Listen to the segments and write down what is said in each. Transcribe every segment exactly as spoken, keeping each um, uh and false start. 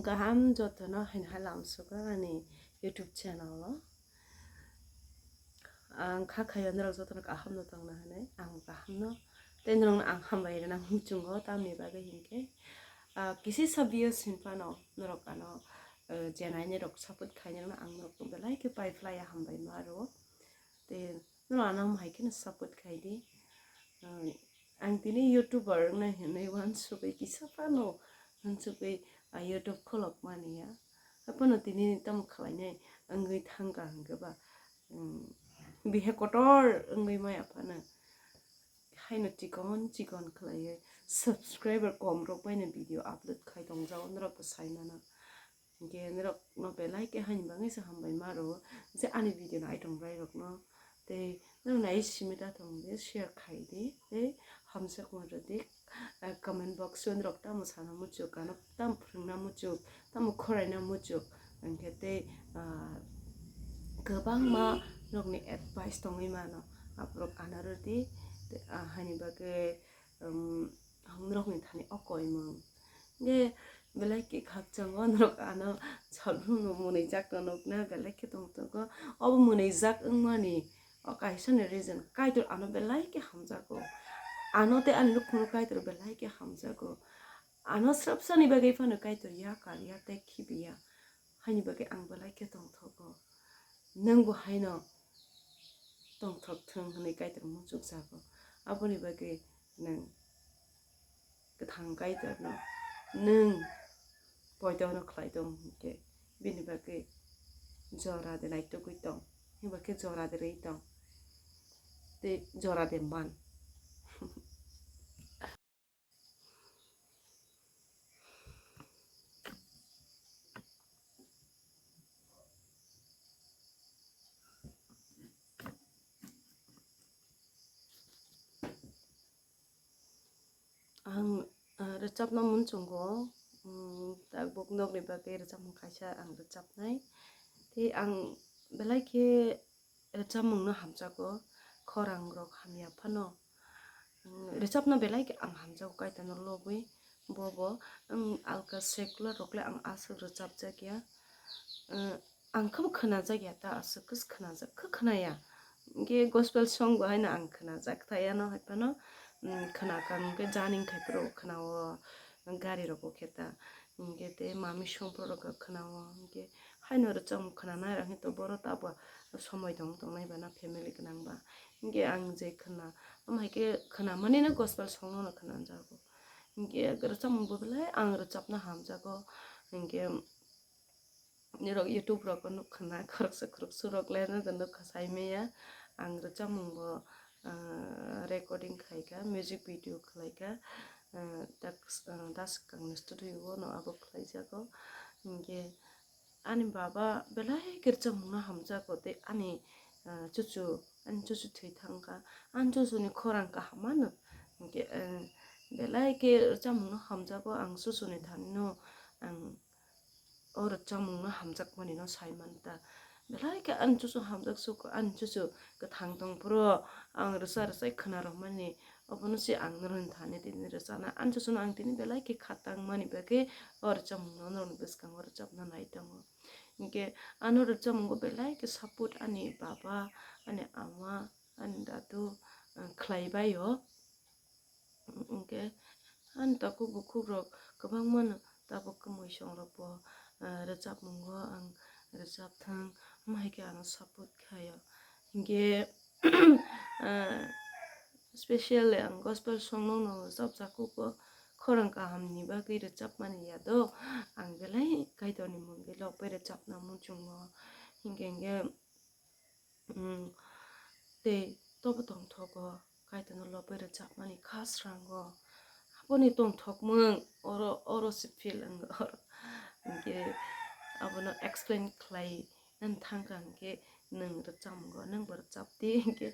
Kaham jotono haino hai lamsogo ani YouTube channel o. Ang kha khayo norok jotono kaham no tongna hinwi, ang kaham no. Tei norok no ang hambai rwna muchungo, tamni bagwi hinkhe, ah, kisisa views hinphano norok ano, eh, je nainai rok support khainai rokno ang norok belai khe pai phlai ya, hambai ma rwo. Tei norok ano hai kheno support khai di. Ah, ang tini YouTuber wngnai hinwi uansugwi kisa phano uansugwi, ah, YouTube kholok mani ya. Haphano tini tamo khlainai wngwi thangkha hwnkhe ba, um, bihe kotor wngwi maya phano. Haino chikon chikon khlaiwi subscriber kom rok baino video upload khai tongjao, norok bo sai mano. Hinkhe norok no belai khe haini bagwi se hambai ma rwo. Je ani video no aitong rai rok no tei norok nai simi ta thong di, share khai di tei hamjakma rw di. Ah, comment box o norok tamo sana muchuk, ano tamo phwrwngna muchuk, tamo khoraina muchuk, hinkhe tei, ah, kwbangma norokni advice tongwi mano, aborok ano rw di. Tei, ah, haini bagwi, um, norokni thani o koimung. Hinkhe belai khe khakchangma norok ano salbrum no mwnwijak no nukna belai khe tongthogo. Obo mwnwijak wngmani o kaisani reason, Kaitor ano belai khe hamjago. Ano tei ani nukhungno Kaitor belai khe hamjago. Ano swrapsani bagwi phano Kaitor yakar ya tei khibiya. Haini bagwi ang belai khe tongthogo. Nwngbo haino tongthok thwng hwnwi Kaitor muchukjago. Aboni bagwi nwng kwthang Kaitorno nwng poito no khlai tong hinkhe bini bagwi jora de naitugwi tong, hinkhe jora de rwi tong tei jora de man. Ang, ah, rwchapna muchungo, um, tabuk nokni bagwi rwchapmung kaisa ang rwchapnai. Tei ang belai khe rwchapmungno hamjago, khorang rok hamya phano. Um, rwchapna belai khe ang hamjago, Kaitorno lobwi bobo, um, alka secular rok le ang aswk rwchapjak ya. Uh, ang khe bo khwnajak ya ta, aswk khe khwnajak khe khwnaya. Hinkhe gospel song bo haino ang khwnajak thai, ano hai phano, um, khwnakha hinkhe janing khai phuru khwnao, gari rogo khe ta. Hinkhe tei mami songphuru rok khe khwnao. Hinkhe haino rwchapmung khwnanai rok hinkhe to boro tabuk somoi tong tongnai ba na family gwnang ba. Hinkhe ang je khwna, omo hai khe khwnamanino gospel song no khwnajago. Hinkhe rwchapmung bo belai ang rwchapna hamjago. Hinkhe nirok YouTube rogo nukha na, khoroksa khoroksa rok le no nukha sai maya. Ang rwchapmung bo, ah, recording khaikha, music video khlaikha, ah, das, ah, Das Kangni studio o no abo khlaijago. Hinkhe ani baba belai khe rwchapmungno hamjago tei ani, ah, chuchu, ani chuchu thwi thangkha. Ani chuchuni khorang kaham mano. Hinkhe, ah, belai khe rwchapmungno hamjago, ang chuchuni thanino ang o rwchapmungno hamjakmani no sai man ta. Belai khe ani chuchu hamjak suko, ani chuchu kwthang tong phuru ang rwcha rwchai khwna rwmani, obono se ang norokni thani tini rwchana. Ani chuchuno ang tini belai khe kha tangmani bagwi o rwchapmungno norokni bwskango rwchapna nai tongo. Hinkhe ano rwchapmungo belai khe support ani baba, ani ama, ani dadu, ah, khlai bai o. Hinkhe ani takhuk bukhuk rok kwbangma no tabuk kwmwi song rok bo, ah, rwchapmungo ang rwchap thang, omo hai khe ano support khaio. Hinkhe, ah, specially ang gospel song no no rwchapjago bo, khorang kaham ni bagwi rwchapmani ya do, ang belai Kaitor ni mungwi lobwi rwchapna muchungo. Hinkhe, hinkhe, um, tei tobo tongthogo, Kaitorno lobwi rwchapmani kha srango. Aboni tongthokmung oro, oro se feel wngo oro. Hinkhe abono explain khlai nani thangkha hinkhe nwng rwchapmungo, nwngbo rwchapdi hinkhe,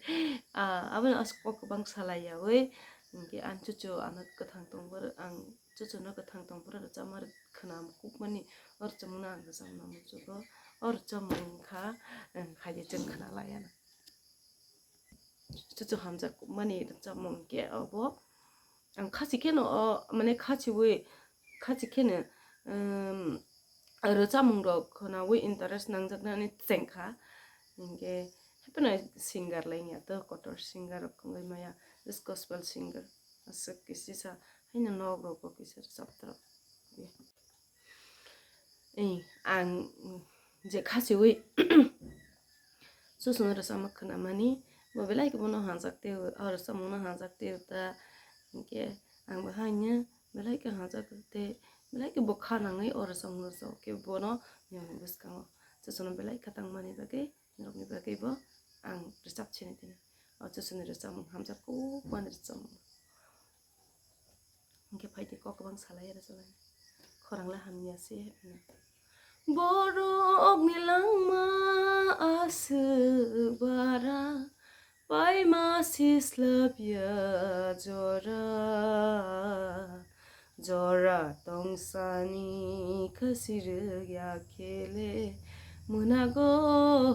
ah, abono aswk kok kwbang salai yaui hinkhe ani chuchu ano kwthang tongbo ang chuchuno kwthang tongphuru rwchapma khwnam kukmani, o rwchapmungno ang rwchapna muchungo. O rwchapmung wngkha, eh, khaidi chwng khwna laiya. Chuchu hamjak mani rwchapmung khe obo ang khachi kheno o, mane khachiwi, khachi kheno, um, rwchapmung rok khwnawi interest nangjaknani chengkha. Hinkhe hapheno singer lai wngya, to kotor singer rok wngwi maya, just gospel singer. Aswk kisa sa haino nok rogo kisa rwchaptwrwk. Ei, ang je khasiwi Susuno rwchapma khwnamani, bo belai khe bono hanjak tei o rwchapmungno hanjak tei ta, hinkhe ang bo haino belai khe hanjak tei belai khe bo kha nangwi o rwchapmung rwchap khe bono bwskango Susuno belai kha tangmani bagwi, norokni bagwi bo ang rwchap sini tini. O Susuni rwchapmung hamjak kuk mani rwchapmung. Hinkhe phaidi kok kwbang salai aro chwlaini. Khorang le hamya se hino. Borokni langma aswk bara, paima sislapya jora. Jora tongsani khasi rwgya khele, mwnago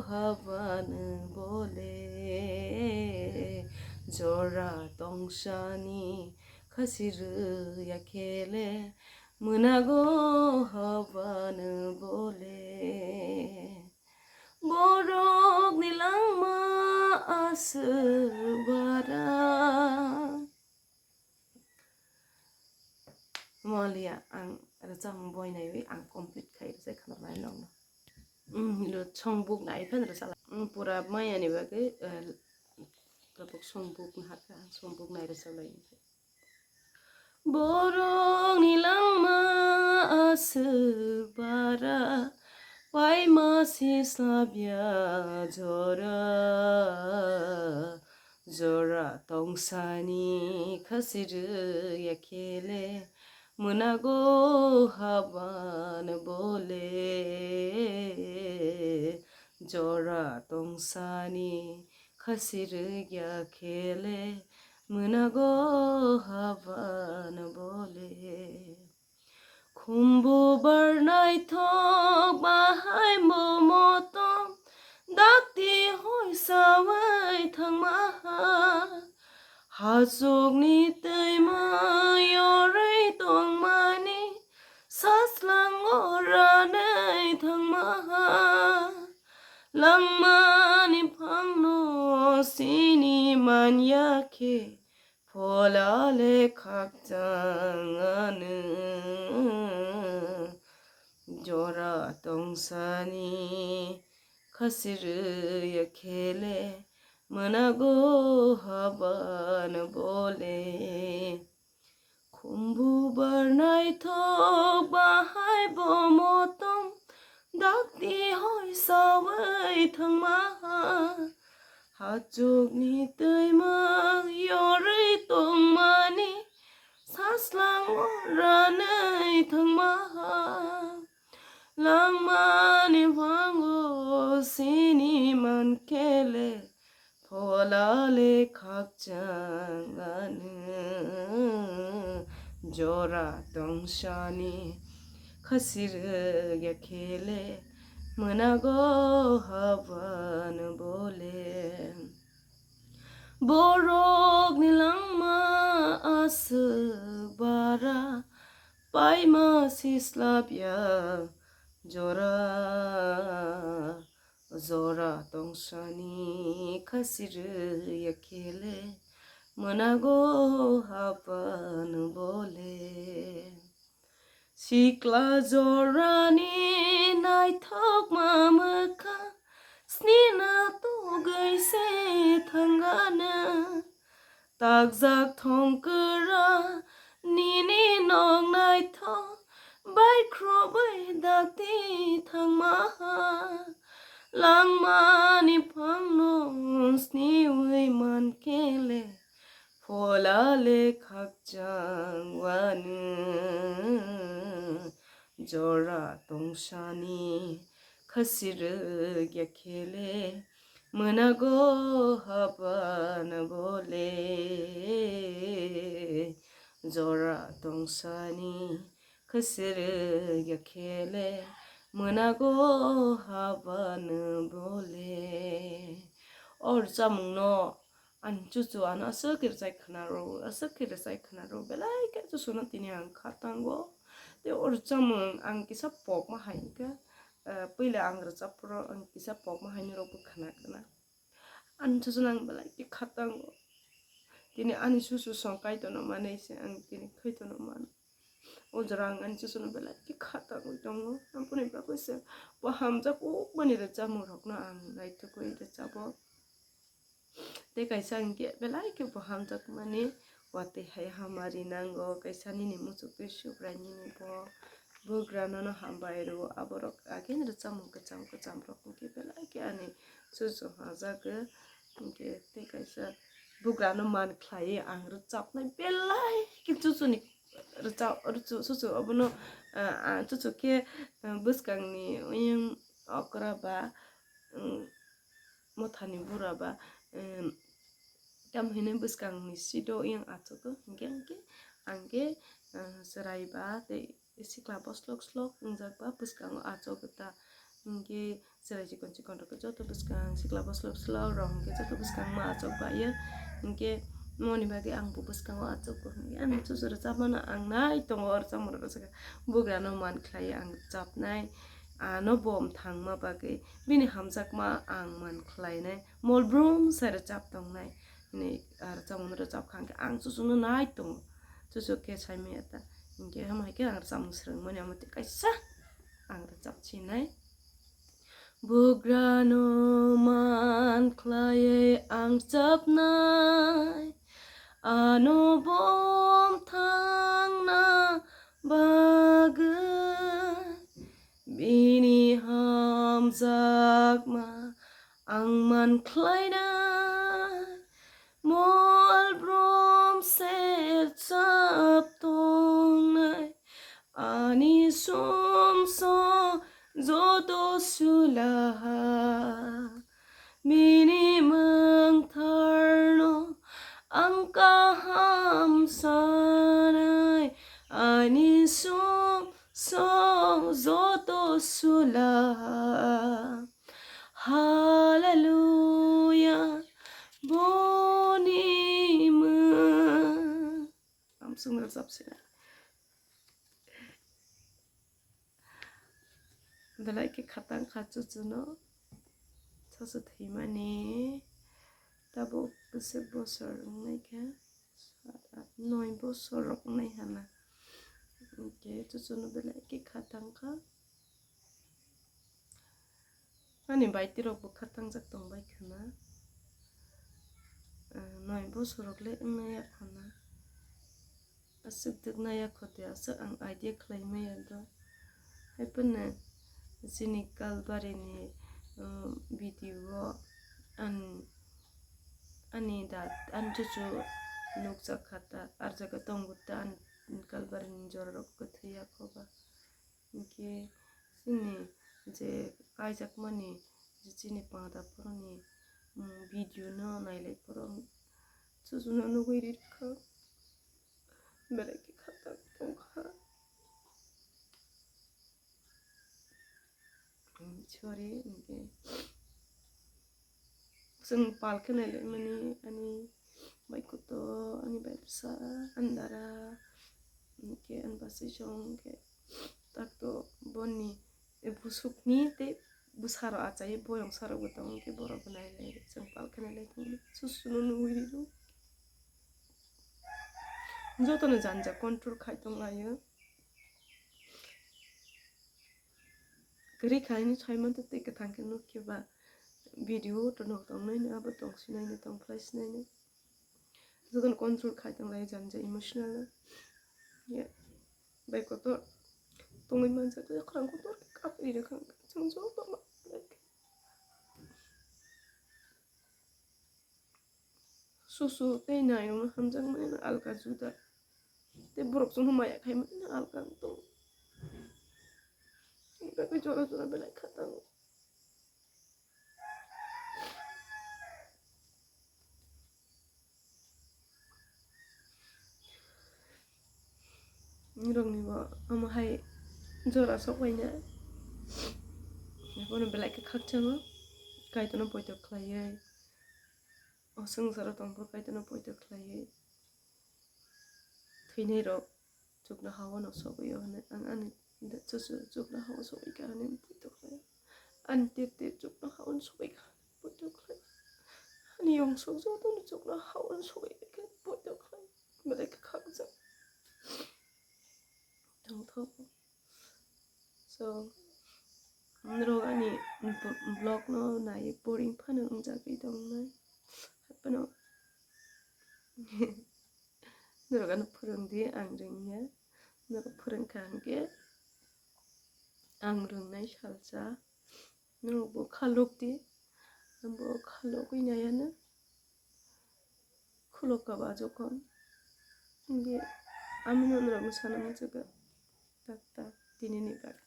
habano bole. Jora tongsani khasi rwya khele, mwnago habano bole. Borokni langma aswk bara. Moliya ang rwchapmung boinaiwi ang complete khai rwchai khwnanai nokno. Umm, lo songbuk nai phano rwchala. Umm, pura mayani bagwi, eh, tabuk songbuk nahakha, songbuk nai rwchalai. Borokni langma aswk bara, paima sislapya jora. Jora tongsani khasi rwya khele, mwnago habano bole. Jora tongsani khasi rwgya khele, mwnago habano bole. Khumbu bar naithok bahai bo motom, dakti hoisawi thangma ha. Hachukni twima yorwi tongmani, saslango ranwi thangma ha. Langmani phangno sini manya khe, phola le khakchang anw. Jora tongsani khasi rwya khele, mwnago habano bole. Khumbu bar naithok bahai bo motom, dakti hoisawi thangma ha. Hachukni twima yorwi tongmani, saslango ranwi thangma ha. Langmani phango sini mankhele, phola le khakchang anw. Jora tongsani khasi rwgya khele, mwnago habano bole. Borokni langma aswk bara, paima sislapya jora. Jora tongsani khasi rwya khele, mwnago habano bole. Sikla jorani naithokma mwkhang, snina tugwi se thangana. Takjak thongkwra nini nok naithok, bai khrobwi dakti thangma ha. Langmani phangno sniwi mankele, phola le khakchang anw. Jora tongsani khasi rwgya khele, mwnago habano bole. Jora tongsani khasi rwgya khele, mwnago habano bole. O rwchapmungno ani chuchu ano aswk khe rwchai khwnaro, aswk khe rwchai khwnaro, belai khe chuchuno tini ang kha tango. Tei o rwchapmung ang kisa pokma hai wngkha, ah, puila ang rwchapphuru ang kisa pokma hai norokbo khna khna. Ani chuchunang belai khe khatango. Tini ani chuchu song Kaitorno manwi se ang tini Kaitorno mano. O jora ang ani chuchuno belai khe khatangwi tongo. Aboni bagwi se bo hamjak ukmani rwchapmungrokno ang naithokwi rwchabo. Tei kaisa hwnkhe belai khe bo hamjakmani watwi hai hamari nango, kaisa nini muchuk twi Subrai nini bo bugra nono hambai rwo, aborok agini rwchapmung kwcham kwcham rok hwnkhe belai khe ani chuchu hamjagwi, hwnkhe tei kaisa bugrano man khlaiwi ang rwchapnai belai khe chuchuni rwchap, rwchu-, chuchu obono, ah, ah, chuchu khe, ah, bwskangni oyang okra ba, um, mothani bura ba, um, tamo hinwi bwskangni seat o yang achugo, hwnkhe, hwnkhe ang khe, uh, chwrai ba tei sikla boslok slok wngjak ba bwskango achugwi ta, hwnkhe chwrai chikon chikon rok joto bwskang sikla boslok slok rok hwnkhe joto bwskangma achuk ba yo, hwnkhe moni bagwi ang bo bwskango achugo, hwnkhe ani chuchu rwchapmano ang nai tongo, o rwchapmung rok bugrano man khlai ang chapnai. Ano bo mwthangma bagwi bini hamjakma ang man khlainai, mol brum se rwchap tongnai hwnwi, ah, rwchapmungno rwchap kha hwnkhe ang chuchuno nai tongo, chuchu khe saimaya ta, hinkhe hama hai khe ang rwchapmung swrwngmani omo tei kaisa ang rwchap sinai. Bugrano man khlaiwi ang chapnai, ano bo mwthangna bagwi bini hamjakma ang man khlainai, mol brum se rwchap tongnai, ani sumsok joto sulaha. Bini mwngtharno ang kaham sanai, ani sumsok joto sulaha. Hallelujah, boni mwng. Amsung rwchap sina. Belai khe khatang kha chuchuno. Sasu thwimani tabuk bwswk bosor wngnai kha, sat, at, noi bosor rok wngnai hana. Hinkhe chuchuno belai khe khatang kha. Ani baitirokbo khatangjak tongbai khwna. Ah, noi bosorok le wngna ya khwna. Aswk dwkna ya kho de, aswk ang idea khlai maya do. Hai phano chini Kalbarini, um, video o an-, ani da, ani chuchu nukjak kha ta, ar jaga tongo ta, ani Kalbarini jorarok kwthwi ya kho ba. Hinkhe chini je kaijakmani je chini pada phoroni, mm, video no nailai phoro chuchuno nugwi rirwkha, belai khe khatak tongkha. Mm, sorry, hinkhe. Chwng pal khe nailaimani ani bai kotor, ani bai bwsa, ani dara, hinkhe ani bwsai song khe takto boni busukni tei bwsarok achai boyong sarokbo tongo, hinkhe borokbo nailai chwng pal khe nailai tongo, susuno nugwi riro. Jotono janja control khai tonglaio. Kwrwi kha hwnwi sai mantha tei kwthang khe nuk khe ba video to nok tong nai no, abo tong sinai no, tong phlai sinai no. Jotono control khai tong lai janja emotional no. Ya, bai kotor tongwi manjak, khorang kotor khe kap ri rwkha, chwng jotono. Susu tei nairokno hamjakmani no alka juda. Tei borok chwngno maya khaimani no alka wng tongo. Tei bagwi jora jora belai kha tongo. Nirokni bo omo hai jora sok bai na. Bono belai khe khakchango. Kaitorno poito khlaiwi. O swngcharo tongphuru Kaitorno poito khlaiwi. Thwinairok Chukno ha-o no sogwi o hwnwi ang ani da chuchu chukno ha-o sogwi kha hwnwi poito khlai. Ani tir tir chukno ha-o sogwi kha hwnwi poito khlai. Ani yongsok jotono chukno ha-o sogwi kha hwnwi poito khlai. Belai kha khakjak. Tongthok. So, norok ani vlog no nai boring phano wngjagwi tongnai. Haphano norok ano phwrwngdi, ang rwngya. Norok phwrwngkha hwnkhe ang rwngnai salsa. Norok bo khalokdi, ang bo khalogwi naiya no. Khuloka ba jokhon. Hwnkhe amino norokno sana muchukgo. Tak tak, tinini bagwi.